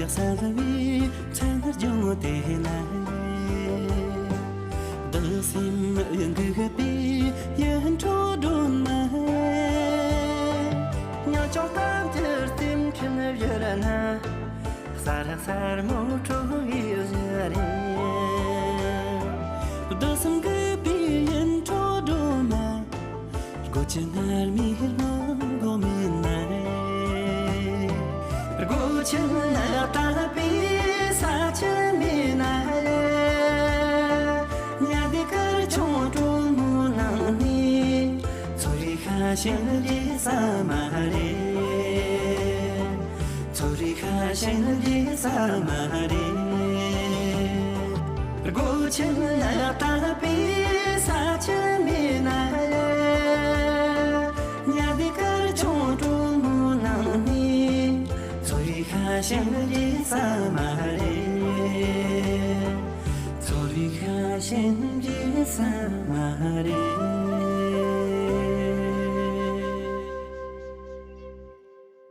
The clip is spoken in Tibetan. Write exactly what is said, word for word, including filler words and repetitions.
གསལ་བའི་མཚན་ལྗོངས་དེ་ལ། བདུད་སེམས་འགུགས་པའི་ཡིད་འཕྲོག་སྒྲོན་མ། ཉམ་ཆུང་གཏམ་གྱི་རྩིབས་མཁན་བཞུར་ན། གསར་གསར་མོ་འཕྲོ་བའི་གཞི་རེད། བདུད་སེམས་འགུགས་པའི་ཡིད་འཕྲོག་སྒྲོན་མ། སྒོ་ཆེན་སྔར་མེད་སྔོན་འགོག་མེད་ན། སྒོ་ཆེན་ནགས་བཏབ་པའི་ས་ཆེན་མེད་ན། ཉ་ཟླའི་སྐར་ཆུང་དྲོན་མོའི་ནང་ནས། ཚོར་བའི་ཤ་ཞེན་རྒྱས་ས་མ་རེད། ཚོར་བའི་ཤ་ཞེན་རྒྱས་ས་མ་རེད། སྒོ་ཆེན་ནགས་བཏབ་པའི་ས་ཆེན་མེད་ན། ཉ་ཟླའི་སྐར་ཆུང་དྲོན་མོའི་ནང་ནས། ཚོར་བའི་ཤ་ཞེན་རྒྱས་ས་མ་རེད། ཚོར་བའི་ཤ་ཞེན་རྒྱས་ས་མ་རེད།